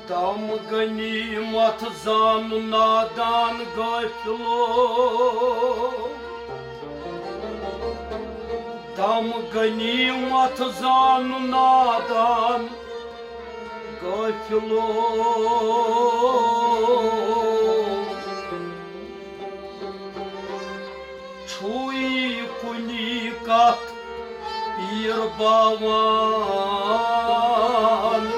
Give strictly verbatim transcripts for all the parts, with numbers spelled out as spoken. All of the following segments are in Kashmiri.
دم غنیمت زان نادان غافلو۔ دم غنیمت زان نادان غافلو۔ چھُے کُنی کتھ پیٖر باوان۔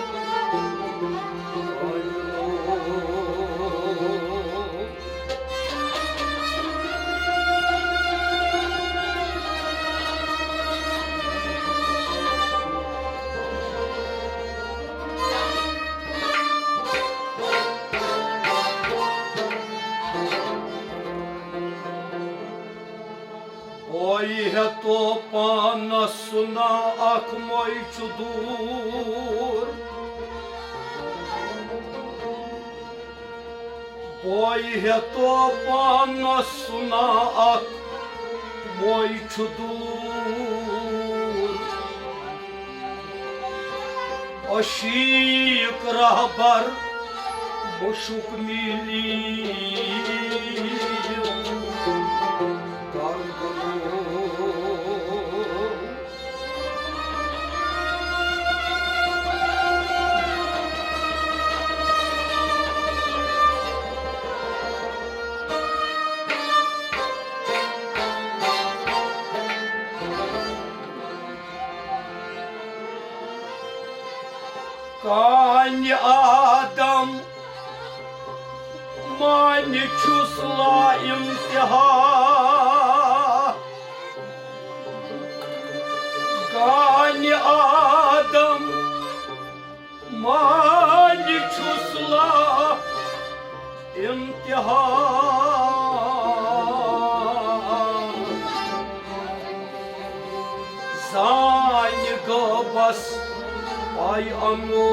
بوے ہیتو پانس سُنا اکھ موے چھُ دوٗر۔ بوے ہیتو پانس سُنا اکھ موے چھُ دوٗر۔ عشیق رہبر مشک میلی گردنو۔ کانہِ آدم مانہِ چھُس لا انتہا۔ کانہِ آدم مانہِ چھُس لا انتہا۔ زانہِ غٲبس پاے انون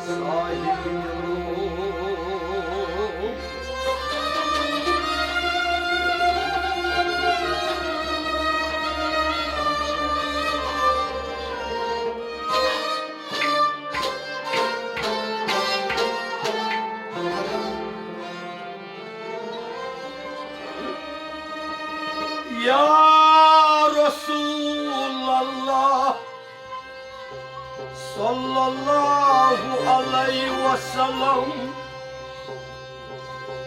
صاحب دلو۔ یا رسول اللہ صلی اللہ علیہ وسلم،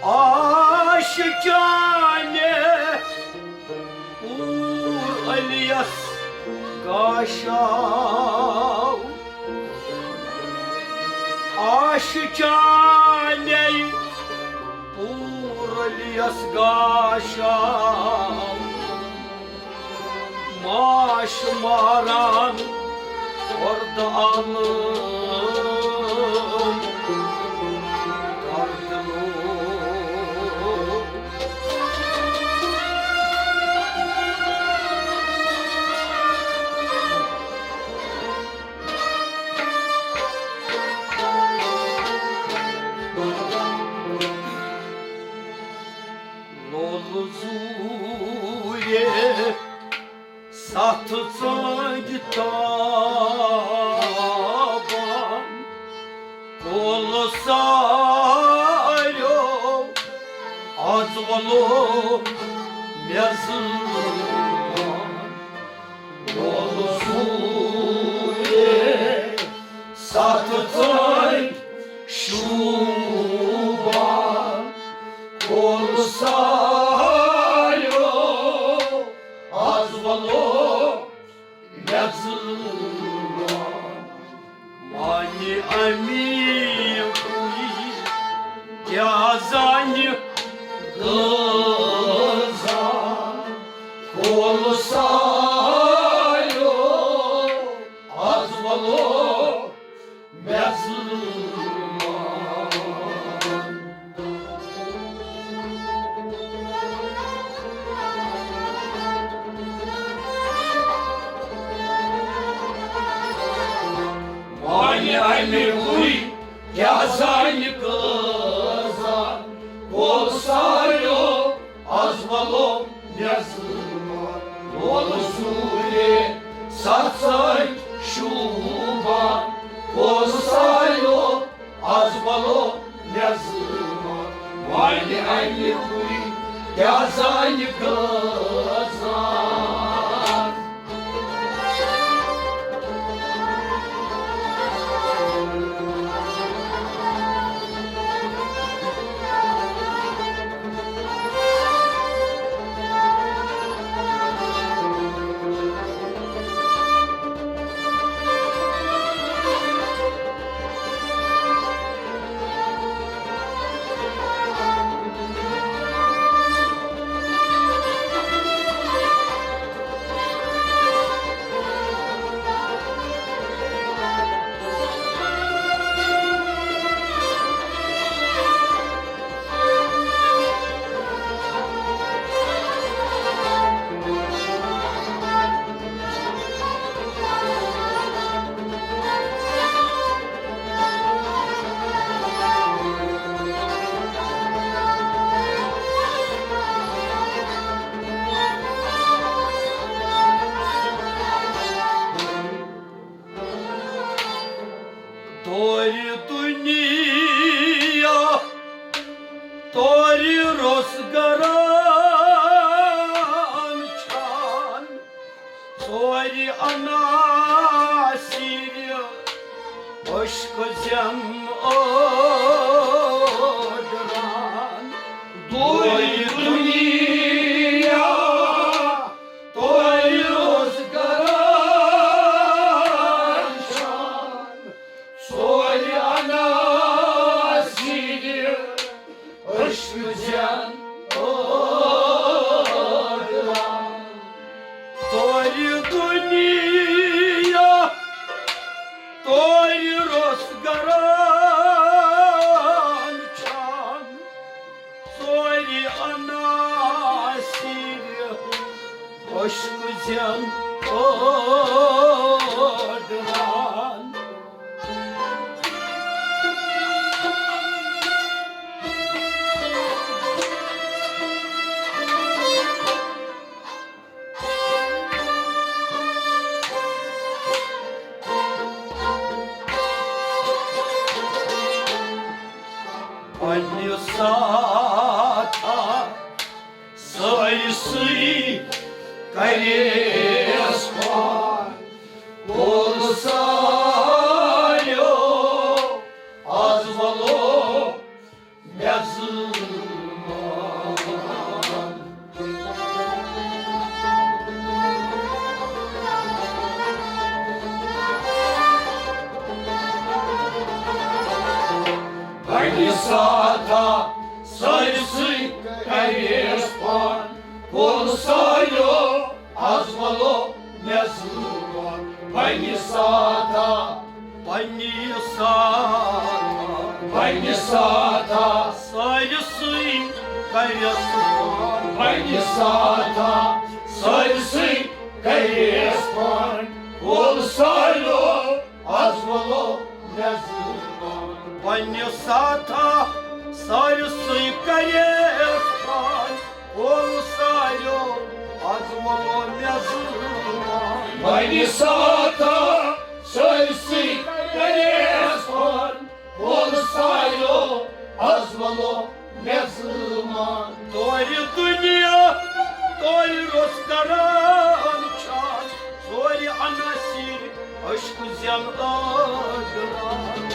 عاشقانِ پوٗر علیَس گاشاو۔ عاشقانِ پوٗر علیَس گاشاو۔ ماش ماران وردٕ عالم گردنو۔ لول زوٗرِ تتھ ژٲنٛگۍ تابان کُل ساریو از وَلو مےٚ زٕ۔ وَلہٕ سوٗرِ ستھ ژٲنٛگۍ شوٗبان کُل ساریو از وَلو مےٚ زٕ۔ مانہِ اَمی کُے کیٛاہ زانہِ غٲزان کُل ساریو از وَلو مےٚ زٕ۔ وانہِ اَمہِ وُے کیٛاہ زانہِ کٲژَن کُل ساریو از وَلو مےٚ زٕ۔ وَلہٕ سوٗرِ ستھ ژٲنٛگۍ شوٗبان کُل ساریو از وَلو مےٚ زٕ۔ وانہِ اَمہِ وُے کیٛاہ زانہِ کٲژَن۔ تورِ دُنیا، تورِ روزگارن چھان، ژورِ عناصرِ عشق زین ٲڈران۔ تورِ دُنیا، تورِ روزگارن چھان، ژورِ عناصرِ عشق زین ٲڈران۔ تورِ دُنیا، تورِ روزگارن چھان، ژورِ عناصرِ عشق زین ٲڈران۔ پننہِ ساتھا سٲرسٕے کریس پان کُل ساریو از وَلو مےٚ زٕ۔ پننہِ ساتھا سٲرسٕے کریس پان کُل ساریو از وَلو مےٚ زٕ۔ پننہِ ساتھا، پننہِ ساتھا، پننہِ ساتھا سٲرسٕے کریس پان۔ پننہِ ساتھا سٲرسٕے کریس پان کُل ساریو از وَلو مےٚ زٕ۔ پننہِ ساتھا سٲرسٕے کریس پان کُل ساریو از وَلو مےٚ زٕ۔ پنہِ ساتھا سٲرسٕے کریس پان، وول سایو از ولو مےٚ زمان۔ تورِ دُنیا تورِ روٚس کران چھان، ژورِ عناصر عشق زین ٲدلان۔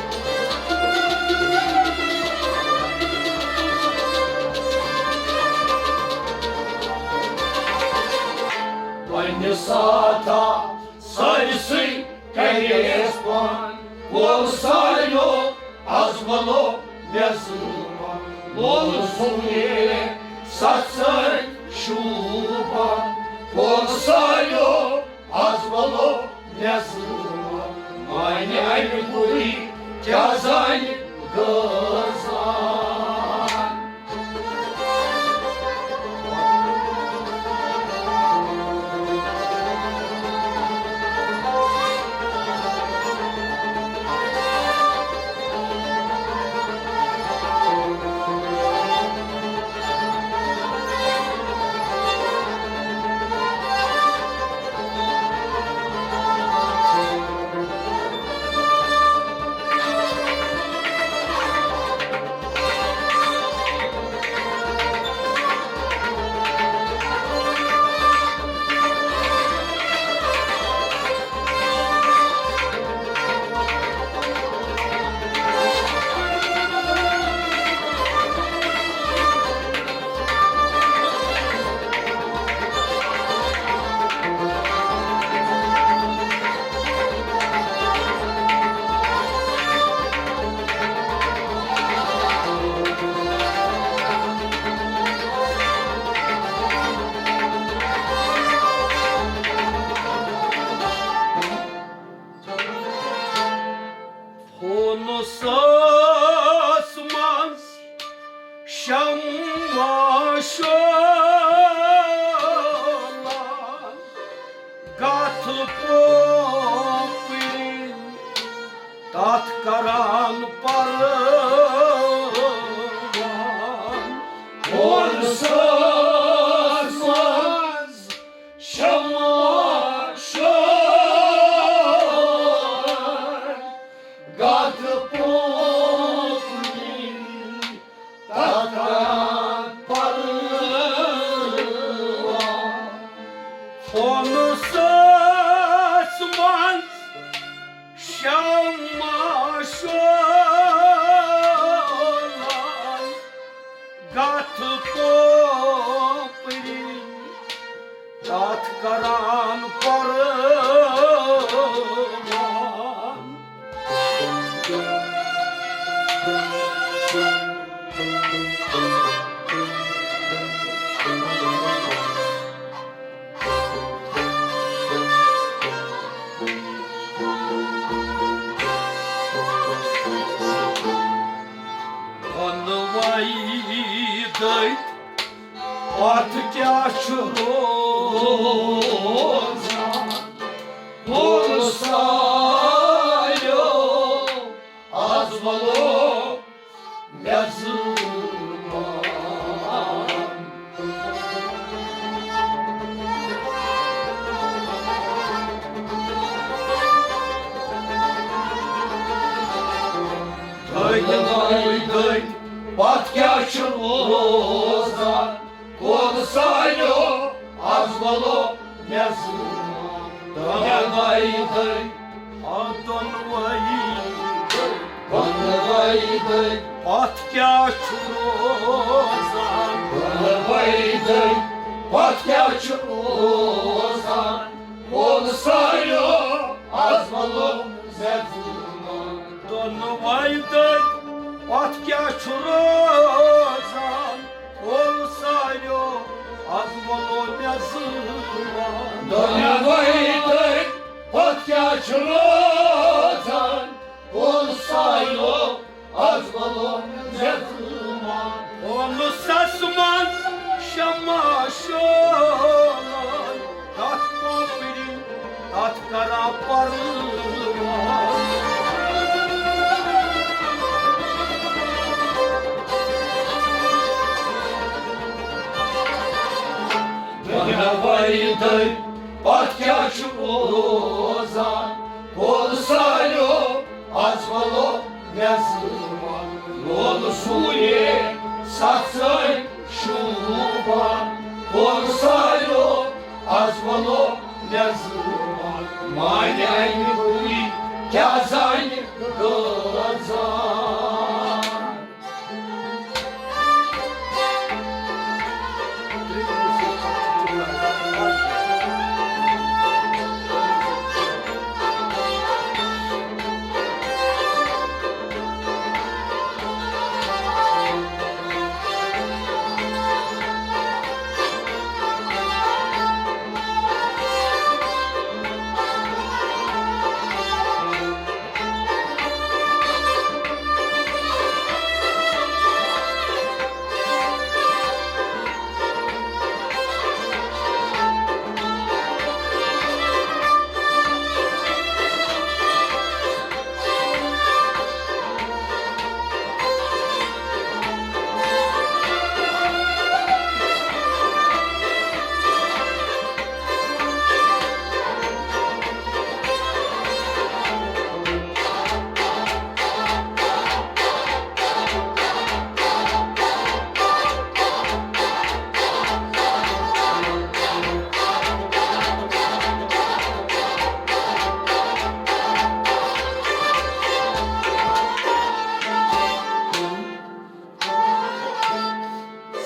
پنہِ ساتھا سٲرسٕے کریس پان، وول سایو از ولو مےٚ زمان۔ لول سُنٛد ستھ سٲرۍ شوٗبان، وول سایو از ولو مےٚ زمان۔ مانہِ اَمہِ کُے کیٛاہ زانہِ غٲر زان۔ فونس ٲس منٛز شمع شولان، گتھ پوپرِن تتھ کران پروان۔ فونس ٲس منٛز شمع شولان، گتھ پوپرِن تتھ کران پروان۔ فونس ٲس منٛز شمع شولان، گتھ پوپرِن تتھ کران پروان۔ دۄنوَے دٔدۍ پتھ کیٛاہ چھُ روزان؟ وول سایو، از ولو مےٚ زمان۔ دٔدۍ دٔدۍ پتھ کیٛاہ چھُ روزان؟ کون سایو، از ولو مےٚ زمان۔ دۄنوَے دٔدۍ، آ، دۄنوَے دٔدۍ، دۄنوَے دٔدۍ پتھ کیٛاہ چھُ روزان؟ دۄنوَے دٔدۍ پتھ کیٛاہ چھُ روزان؟ کون سایو، از ولو مےٚ زمان۔ دۄنوَے دٔدۍ پتھ کیٛاہ چھُ روزان؟ کون سایو، از ولو مےٚ زمان۔ دۄنوَے دٔدۍ پتھ کیٛاہ چھُ روزان؟ کون سایو، از ولو مےٚ زمان۔ فونس ٲس منٛز شمع شولان، تتھ پوپرِن تتھ کران پروان۔ دۄنوَے دٔدۍ پتھ کیٛاہ چھُ روزان؟ کول سالیو، از ولو مےٚ زٕ وَن۔ لول سوٗرے ستھ سٲنۍ شوٗبان۔ کول سالیو، از ولو مےٚ زٕ وَن۔ مانہِ اَمہِ بُرِ کیٛاہ زانہِ گٲزان۔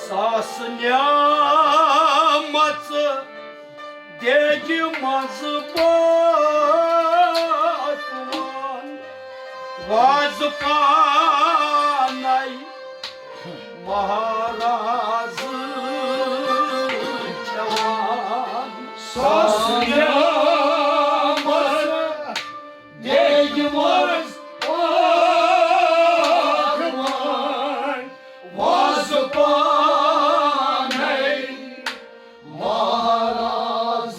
ساس نعمژ دیگہِ منٛز پاکوان، وازٕ پانے مہراز کھٮ۪وان۔ ساس نعمژ دیگہِ منٛز پاکوان، وازٕ پانے مہراز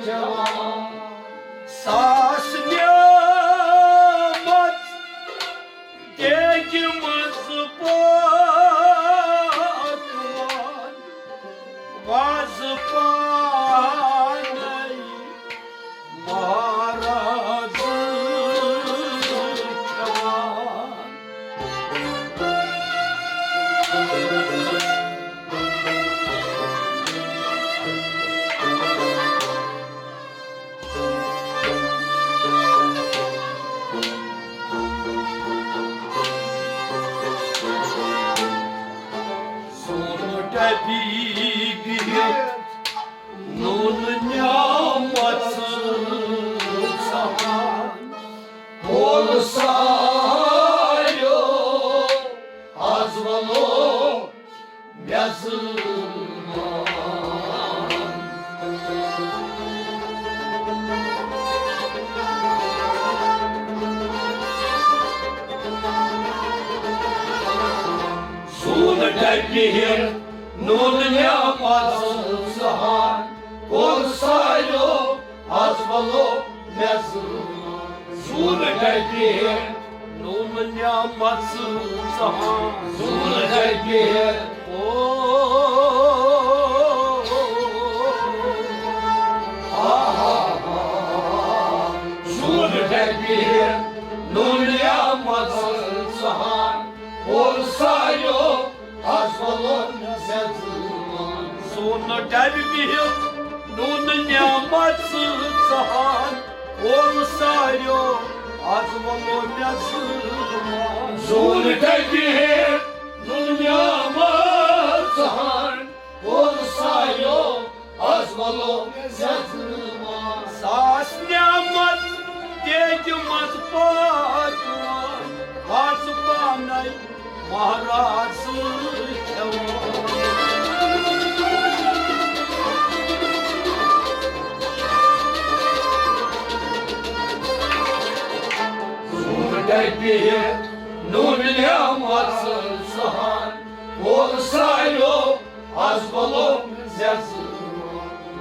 کھٮ۪وان۔ ساس نعمژ دیگہِ منٛز پاکوان، وازٕ پانے مہراز کھٮ۪وان۔ سون ڈبی بِہِتھ نوٗنہٕ نعمژ ژھان۔ کول سالیو، از ولو مےٚ زٕ وَن۔ سون ڈبہِ بِہِتھ نوٗنہٕ نعمژ ژھان۔ کول سالیو، از ولو مےٚ زٕ وَن۔ سون ڈبہِ بِہِتھ نوٗنہٕ نعمژ ژھان۔ سون ڈبہِ بِہِتھ۔ او، آ، آ، آ۔ سون ڈبہِ بِہِتھ نوٗنہٕ نعمژ ژھان۔ کول سالیو، از ولو مےٚ زٕ وَن۔ سون ڈبہِ بِہِتھ نوٗنہٕ نعمژ ژھان۔ کول سالیو، از ولو مےٚ زٕ وَن۔ سون ڈبہِ بِہِتھ نوٗنہٕ نعمژ ژھان۔ کول سالیو، از ولو مےٚ زٕ وَن۔ ساس نعمژ دیگہِ منٛز پاکوان، وازٕ پانے مہراز کھٮ۪وان۔ سون ڈبہِ بِہِتھ نوٗنہٕ نعمژ ژھان۔ کول سالیو، از ولو مےٚ زٕ وَن۔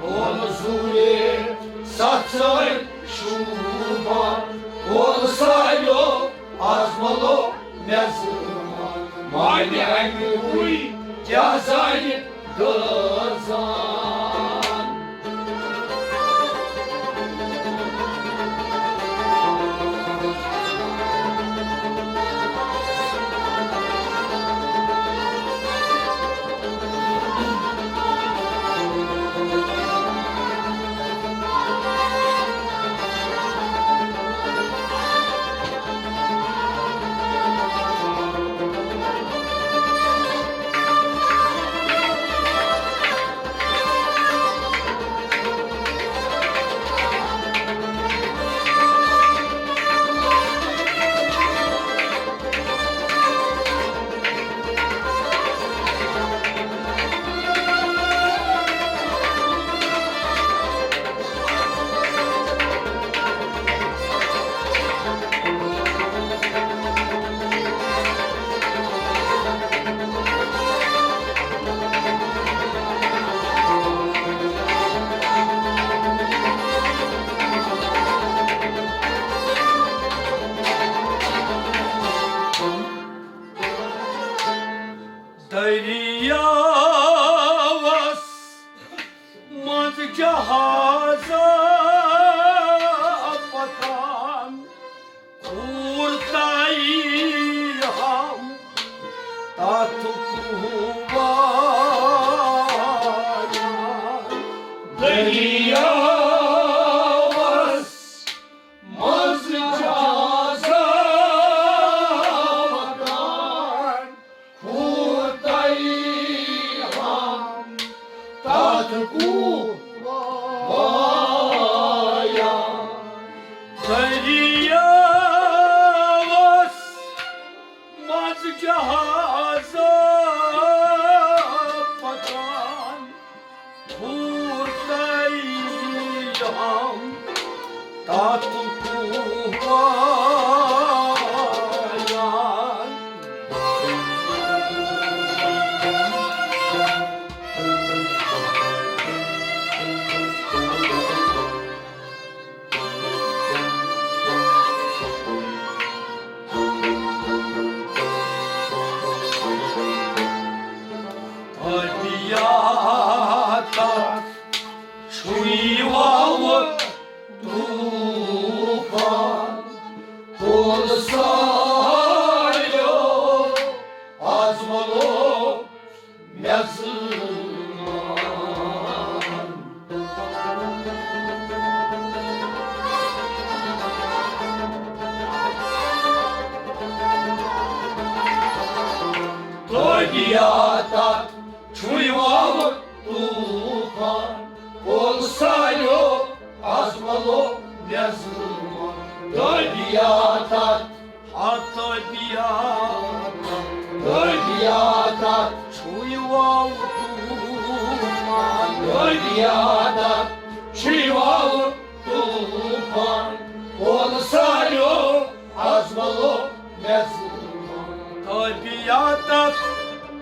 کول سوٗرے ستھ سٲنۍ شوٗبان۔ کول سالیو، از ولو مےٚ زٕ وَن۔ مانہِ اَمہِ بُرِ کیٛاہ زانہِ گٲزان۔ جہازا پکان، کوٗر تائی ہم تتھ کوہ وایان۔ دٔریاوس منٛز جہازا پکان، کوٗر تائی ہم تتھ کوہ وایان۔ دٔریاوس منٛز جہازا پکان، کوٗر تائی ہم تتھ کوہ وایان۔ طبیعتس چھُے واوٕ طوفان، کُل ساریو از وَلو مےٚ زٕ۔ طبیعتس چھُے واوٕ طوفان، کُل ساریو از وَلو مےٚ زٕ۔ طبیعتس، آ طبیعتس، طبیعتس چھُے واوٕ طوفان، طبیعتس چھُے واوٕ طوفان، کُل ساریو از وَلو مےٚ زٕ۔ طبیعتس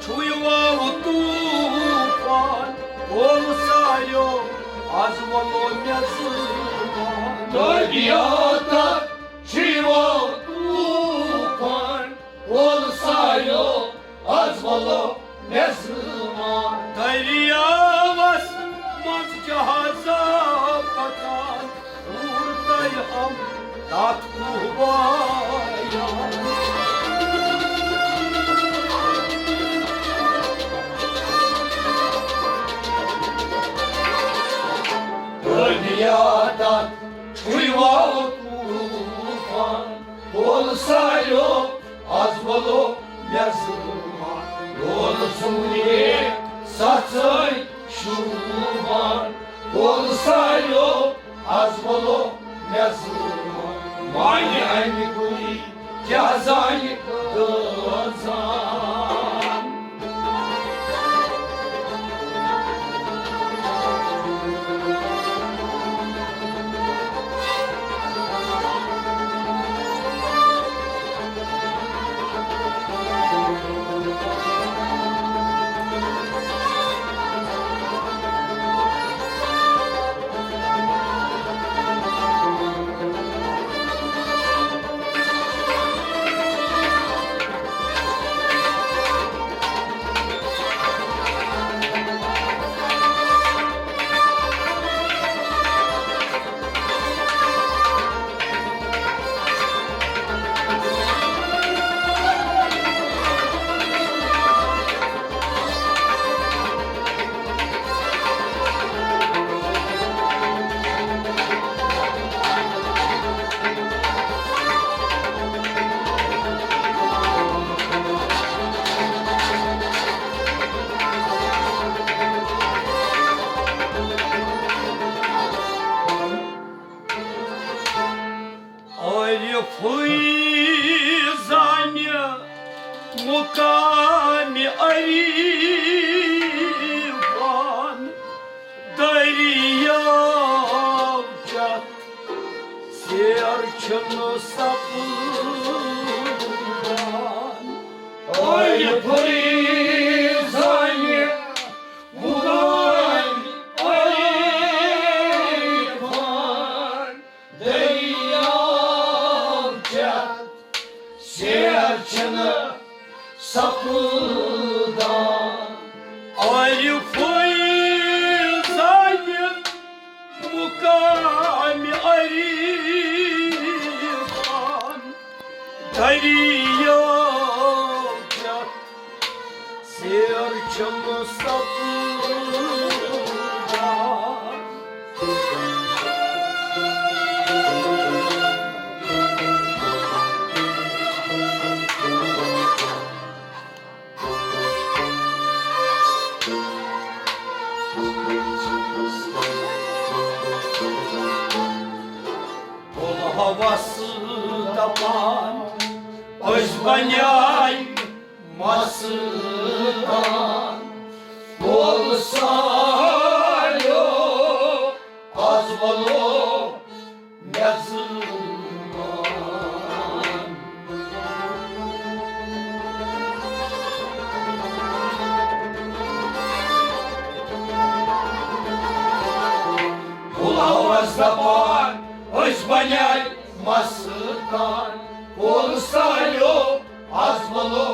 چھُے واوٕ طوفان، کُل ساریو از وَلو مےٚ زٕ۔ طبیعتس چھُے واوٕ طوفان، کُل ساریو از وَلو مےٚ زٕ۔ دٔریاوس منٛز جہازا پکان، کوٗر تائی ہم تتھ کوہ وایان۔ دٔریاوس چھُے واوٕ طوفان، کُل ساریو از وَلو مےٚ زٕ۔ لول سوٗرے سژٲے شوٗبان، کُل ساریو از وَلو مےٚ زٕ۔ وۄنۍ اَمہِ کُے کیٛاہ زانہِ کٲژ زان۔ عٲرِفٕے زانہِ مُقامِ عٲرِفان، دٔریاو چٮ۪تھ سیر چھُنہٕ سپدان۔ عٲرِفٕے زانہِ مُقامِ عٲرِفان، دٔریاو چٮ۪تھ سیر چھُنہٕ سپدان۔ عٲرِفٕے زانہِ کامہِ عریٖفان دٔریاو چٮ۪تھ ژیر چھُم سپدان۔ بُلہٕ ہاوس دپان، أسۍ بنیاے مستان، کول سالیو از ولو مےٚ زمان۔ بُلہٕ ہاوس دپان، أسۍ بنیاے مستان، کول سالیو از ولو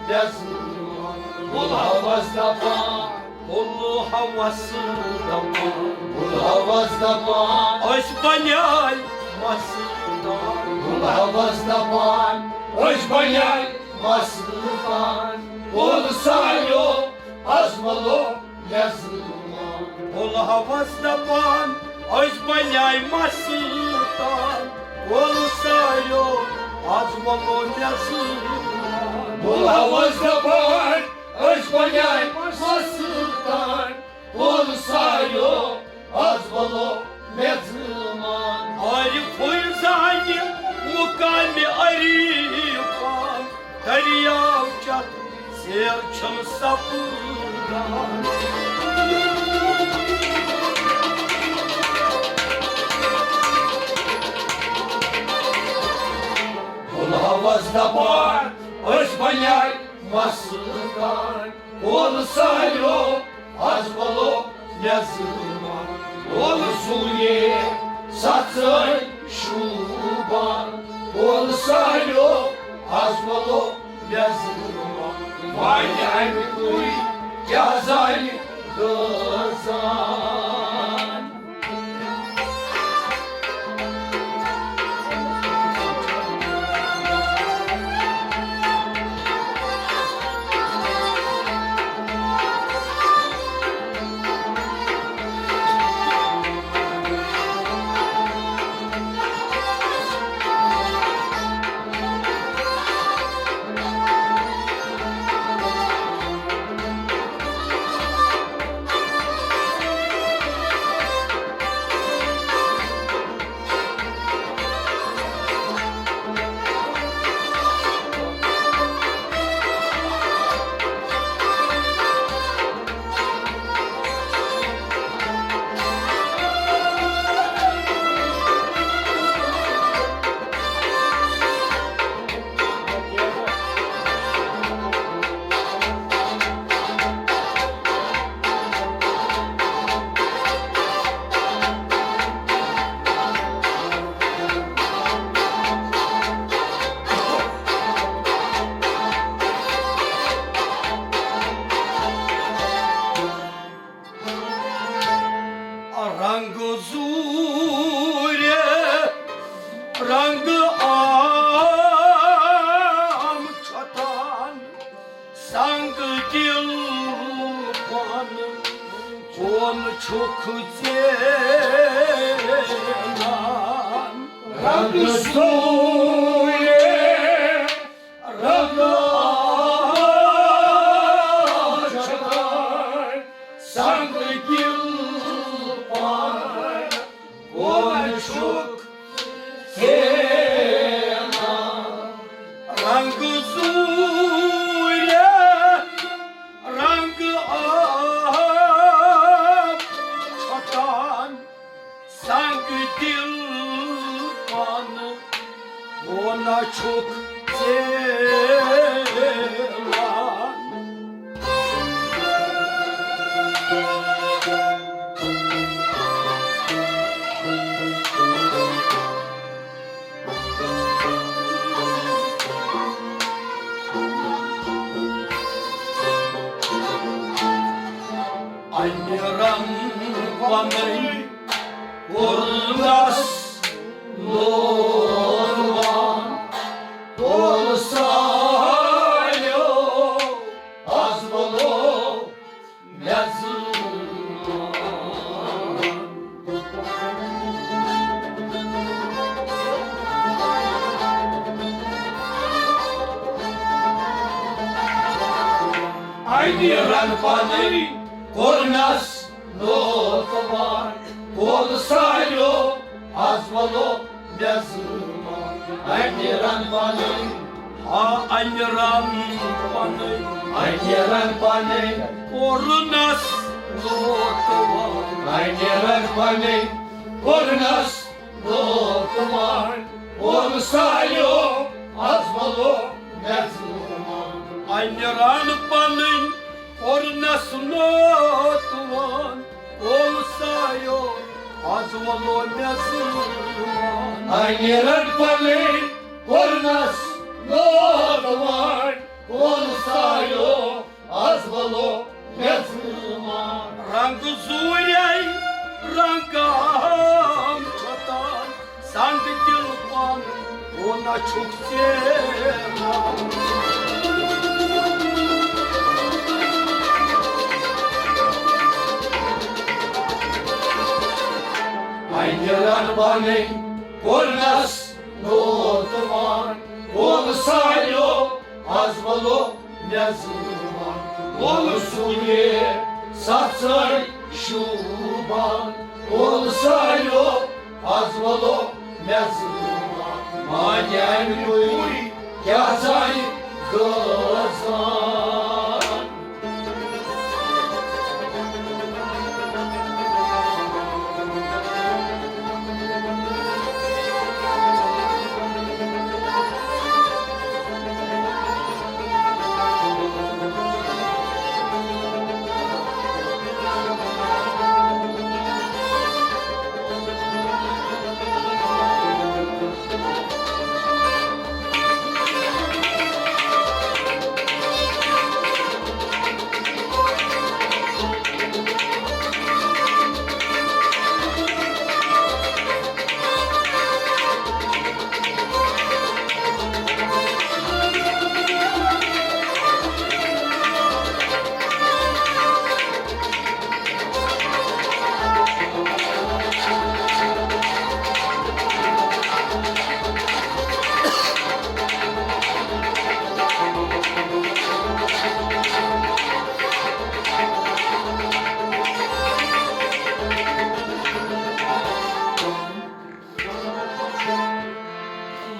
مےٚ زمان۔ بُلہٕ ہاوس دپان، بُلہٕ ہاوس دپان، بُلہٕ ہاوس دپان، أسۍ بنیاے مستان۔ بُلہٕ ہاوس دپان، أسۍ بنیاے مستان، کول سالیو از ولو مےٚ زمان۔ بُلہٕ ہاوس دپان، أسۍ بنیاے مستان، کول سالیو از ولو مےٚ زمان۔ بُلہٕ ہاوس دپان، أسۍ بنیاے مستان، کول سالیو از ولو مےٚ زمان۔ عارفٕے زانہِ مقامِ عریٖفان دٔریاو چٮ۪تھ ژیر چھُم سپدان۔ بُلہٕ ہاوس دپان، أسۍ بنیاے مستان، کول سالیو از ولو مےٚ زمان۔ کول سوٗریہ سژٲے شوٗبان، کول سالیو از ولو مےٚ زمان۔ وۄنۍ اَمہِ کُے کیٛاہ زانہِ غٲزان۔ رنگ زوٗرِ رنگ عام چھۄتان، سنگ دل پن کون چھُکھ ژینان۔ رنگ زوٗرِ رنگ عام چھۄتان، سنگ دل پن کون چھُکھ ژینان۔ رنگ زوٗرِ رنگ عام چھۄتان، سنگ دل پن کون چھُکھ ژینان۔ امیرن پنٕنۍ کوٚرنس لوٹوان، کول سالیو از ولو مےٚ زٕ۔ اَنہِ رنٛگ پنٕنۍ کوٚرنس لوٹوان، کول سالیو از ولو مےٚ زٕ۔ اَنہِ رنٛگ پنٕنۍ، ہا، اَنہِ رنٛگ پنٕنۍ، اَنہِ رنٛگ پنٕنۍ کوٚرنس لوٹوان، اَنہِ رنٛگ پنٕنۍ کوٚرنس لوٹوان، کول سالیو از ولو مےٚ زٕ۔ اَنہِ رنٛگ پنٕنۍ کوٚرنس لوٹوان، کول سالیو از ولو مےٚ زٕ۔ اَنہِ رنٛگ پنٕنۍ کوٚرنس لوٹوان، کول سالیو از ولو مےٚ زٕ۔ رنٛگ زوٗرے رنٛگام کھۄتان، سنگ دل پن وونا چھُکھ ژےٚ۔ اَنہِ رنٛگ پنٕنۍ کوٚرنس لوٹوان، کول سالیو از ولو مےٚ زٕ۔ کول سُلے سژے شوٗبان، کول سالیو از ولو مےٚ زٕ۔ مانہِ اَمہِ کُے کیٛاہ زانہِ غٲر زان۔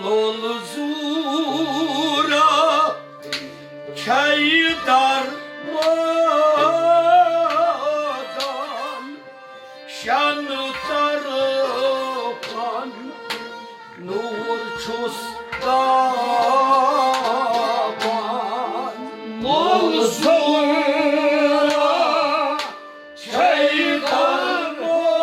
لول زورا چھے در مٲدان، شن طرفن نور چھُس تاپان۔ لول زورا چھے در مٲدان،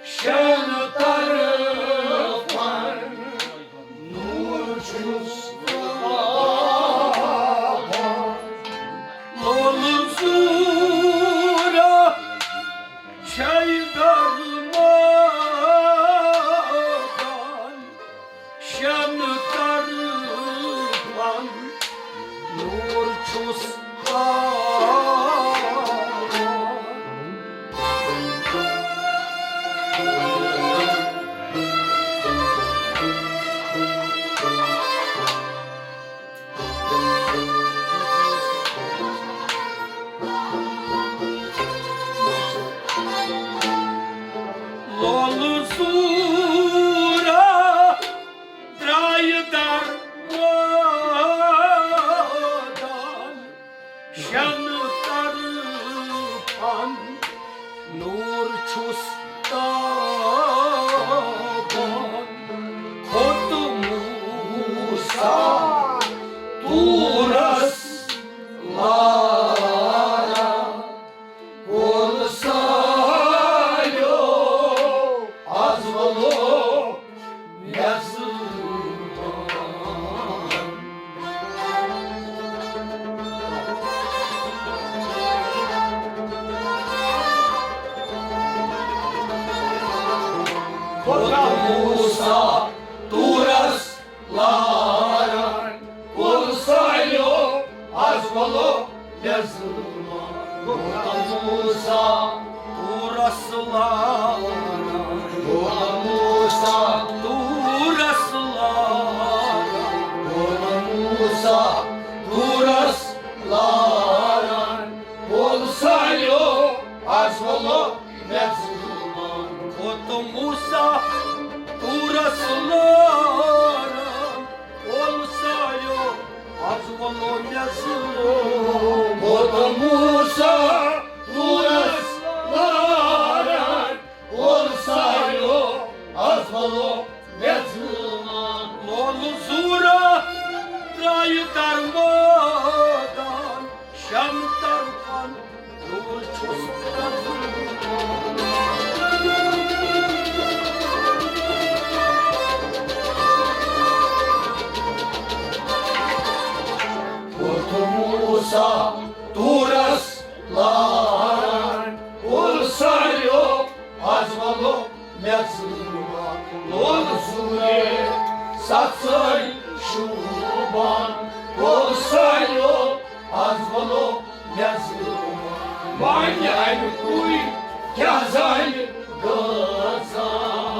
شن طرفن نور چھُس تاپان۔ لول زورا چھے در مٲدان، شن طرفن نور چھُس تاپان۔ لول زورا درایہِ در مٲدان، شن طرفن نور چھُس تاپان۔ کھوٚت موسیٰ طورس لارا، کول سالیو از ولو مےٚ زٕ۔ موسیٰ تورس لاران، موسیٰ تورس لاران، موسیٰ تورس لاران، وول سالیو، از وولو مےٚ ظُلمان۔ کھوٚت موسیٰ تورس لاران، وول سالیو، از وولو مےٚ ظُلمان۔ کھوٚت موسیٰ تورس لاران، وول سالیو، از وولو مےٚ ظُلمان۔ لولہٕ زوٗرا درٛایہِ درمٲدان، شمہٕ طرفن نوٗر چھُس ترٛزان۔ کھوٚت موسیٰ تورس لاران، وول سالیو، از وولو مےٚ ظُلمان۔ لولہٕ زوٗرے سژٲے شوٗبان، وول سالیو، از وولو مےٚ ظُلمان۔ وۄنۍ اَمہِ کُے کیٛاہ زانہِ گژھان۔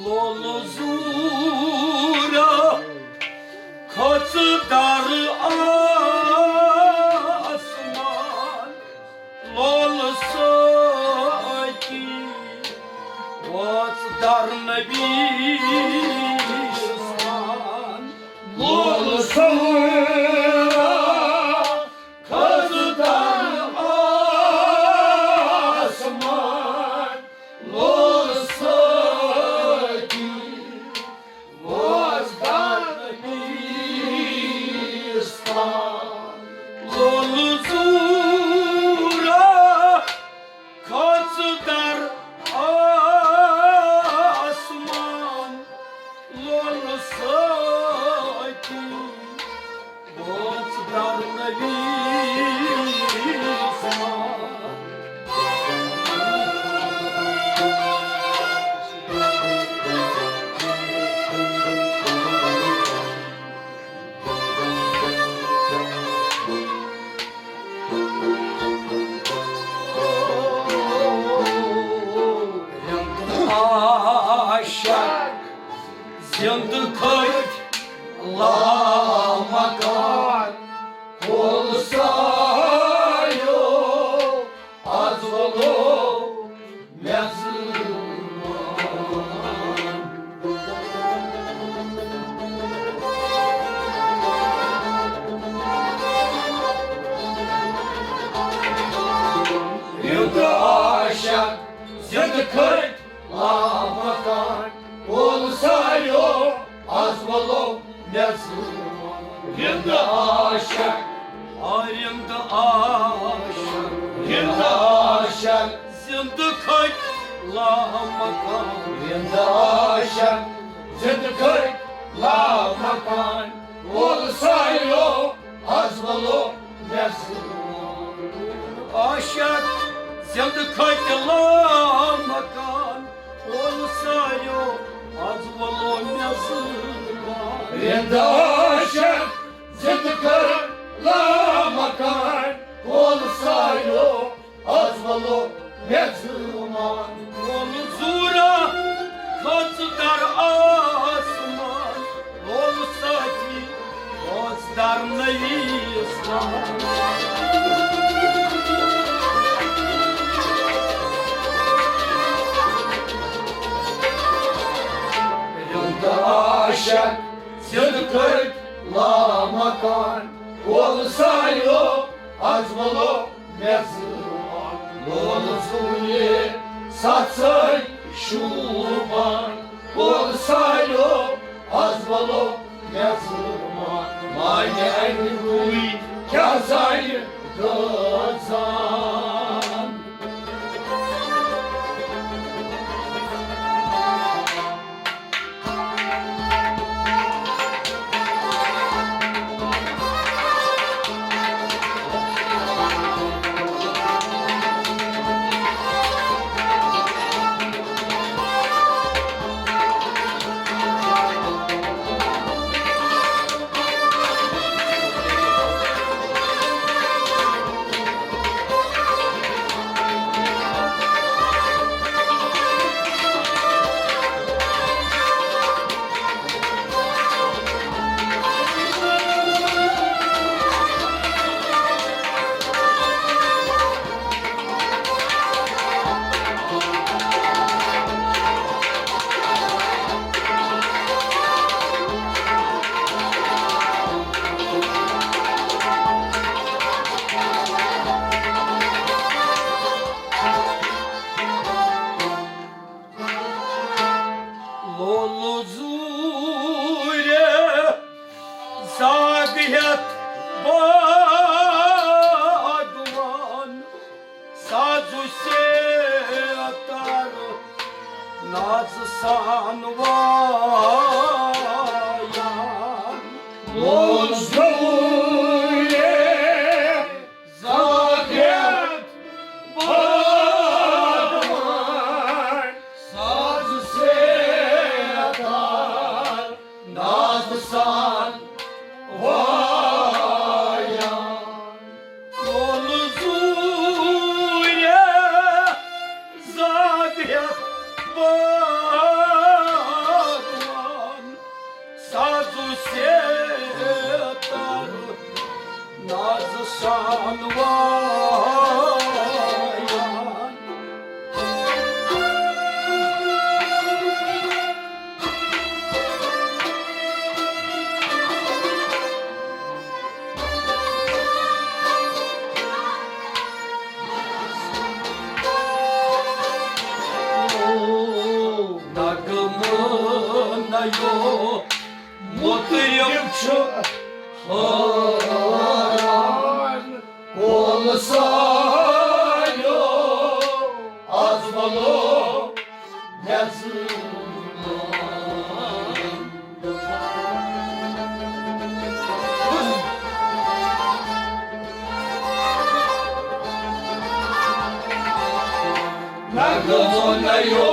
لولہٕ زوٗرا کھٔژ در آسمان، لولہٕ سٲتی وٲژ در نبی آسمان۔ لولہٕ زوٗرا کھٔژ در آسمان، لولہٕ سٲتی وٲژ در نبی آسمان۔ لولہٕ زوٗرا کھٔژ در آسمان، لولہٕ سٲتی وٲژ در نبی آسمان۔ رِند آشک زِندٕ کھٔتۍ لامکان، کھول سایو از وولو مےٚ ظُلمان۔ رِند آشک زِندٕ کھٔتۍ لامکان، کھول سایو از وولو مےٚ ظُلمان۔ رِند آشک، آ رِند آشک، رِند آشک زِندٕ کھٔتۍ لامکان۔ رِند آشک زِندٕ کھٔتۍ لامکان، کھول سایو از وولو مےٚ ظُلمان۔ عاشق زِندٕ کھٔتۍ لامکان، کھول سایو از وولو مےٚ ظُلمان۔ رِند آشک زِندٕ کھٔتۍ لامکان، کھول سایو از وولو مےٚ ظُلمان۔ کرنٲوِس نہٕ۔ رِند عاشق زِندٕ کٔرۍ لامکان، کول سایو از ولو مےٚ زُوان، لولہٕ زوٗنہِ سژٲے شوٗبان، کول سایو از ولو مےٚ زُوان، مانہِ اَمہِ گُے کیٛاہ زانہِ گٲزان۔ لولہٕ زوٗرِ زاگ ہٮ۪تھ بادمان، سازٕ سیتار نازٕ سان وایان۔ لولہٕ زوٗرِ زاگ ہٮ۪تھ بادمان، سازٕ سیتار نازٕ سان وایان۔ لولہٕ زوٗرِ زاگ ہٮ۪تھ بادمان، سازٕ سیتار نازٕ سان وایان۔ نغمہٕ نَیو مُطرب چھُ حٲران، کول سایو از ولو مےٚ زُوان۔ نغمہٕ نَیو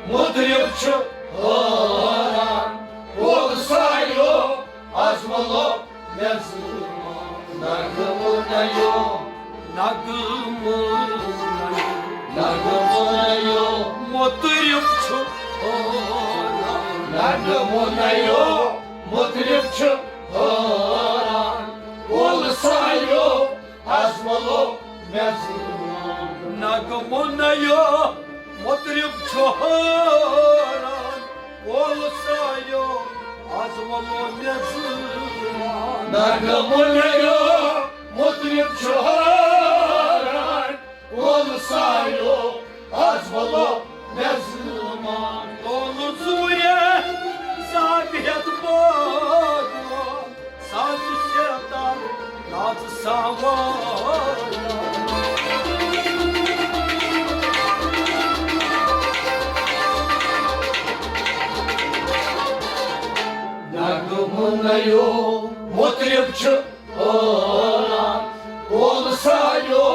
مُطرب چھُ حٲران، کول سایو از ولو مےٚ زُوان۔ نغمہٕ نَیو، نغمہٕ نَیو، نغمہٕ نَیو مُطرب چھُ حٲران، نغمہٕ نَیو مُطرب چھُ حٲران، کول سایو از ولو مےٚ زُوان۔ نغمہٕ نَیو مُطرب چھُ حٲران، کول سایو از ولو مےٚ زُوان۔ نغمہٕ نَیو مُطرب چھُ حٲران، کول سایو از ولو مےٚ زُوان۔ لولہٕ زوٗرِ زاگ ہٮ۪تھ بادمان، سازٕ سیتار نازٕ سان وایان۔ نغمہٕ نَیو مُطرب چھُ حٲران، کول سایو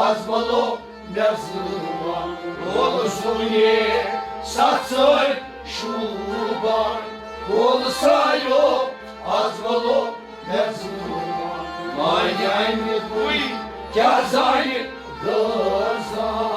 از ولو مےٚ زُوان۔ لولہٕ زوٗرِ سژٲے شوٗبان، کول سایو از ولو مےٚ زُوان۔ مانہِ اَمہِ گُے کیٛاہ زانہِ گٲزان۔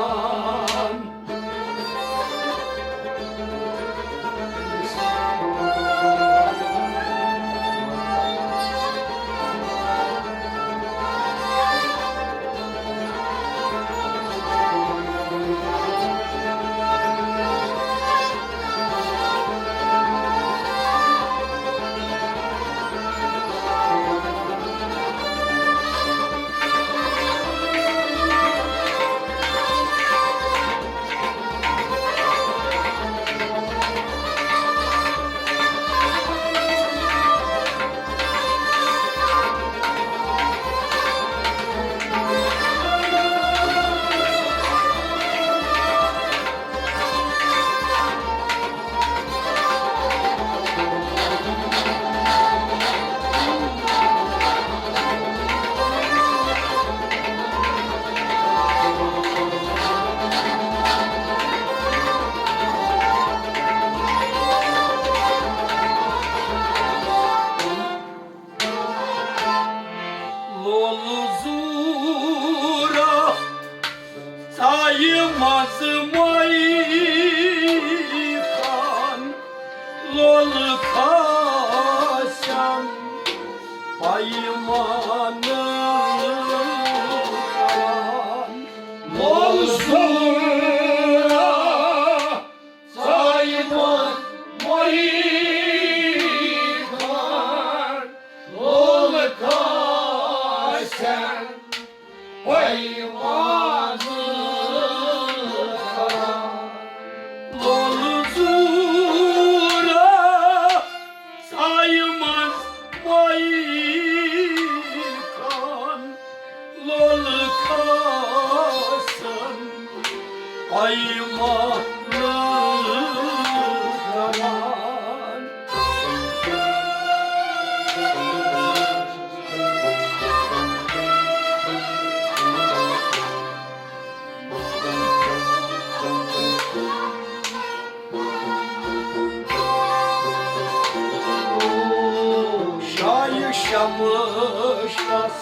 شمشس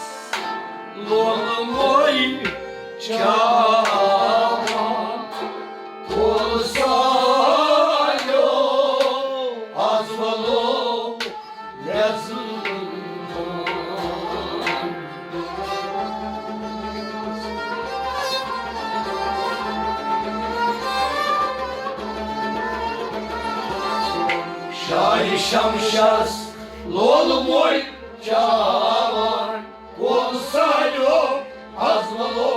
لولموے چاوان، کول سالیو از ولو یزمان۔ شاہ شمشس لولموے چاوان، کول سالیو از ولو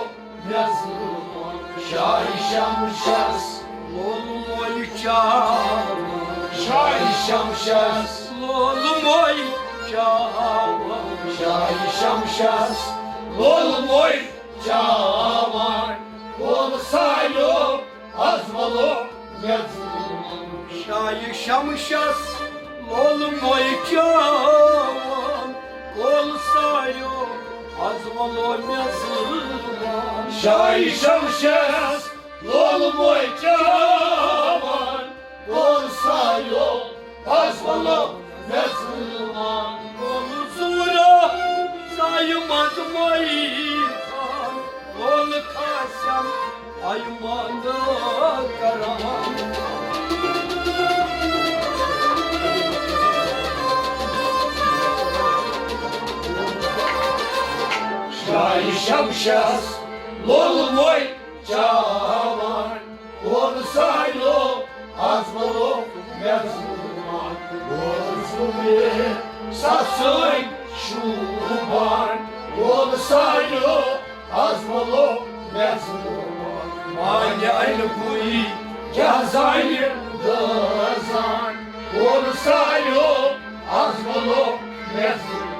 یزمان۔ شاہ شمشس لولموے چاوان، شاہ شمشس لولموے چاوان، شاہ شمشس لولموے چاوان، کول سالیو از ولو یزمان۔ شاہ شمشس لولموے چاوان، کول سالیو از ولو یزمان۔ شاہ شمشس لولموے چاوان، کول سالیو از ولو یزمان۔ کول زورا سایہِ منٛز مٲیی خان، کول کھاسٮ۪م ایمان کران۔ شاہ شمشس لولموے چاوان، کول سالیو از ولو یزمان۔ کول زمین سسٕنۍ شوٗبان، کول سالیو از ولو یزمان۔ مانہِ الگویی کیٛاہ زانہِ دٲزان، کول سالیو از ولو یزمان۔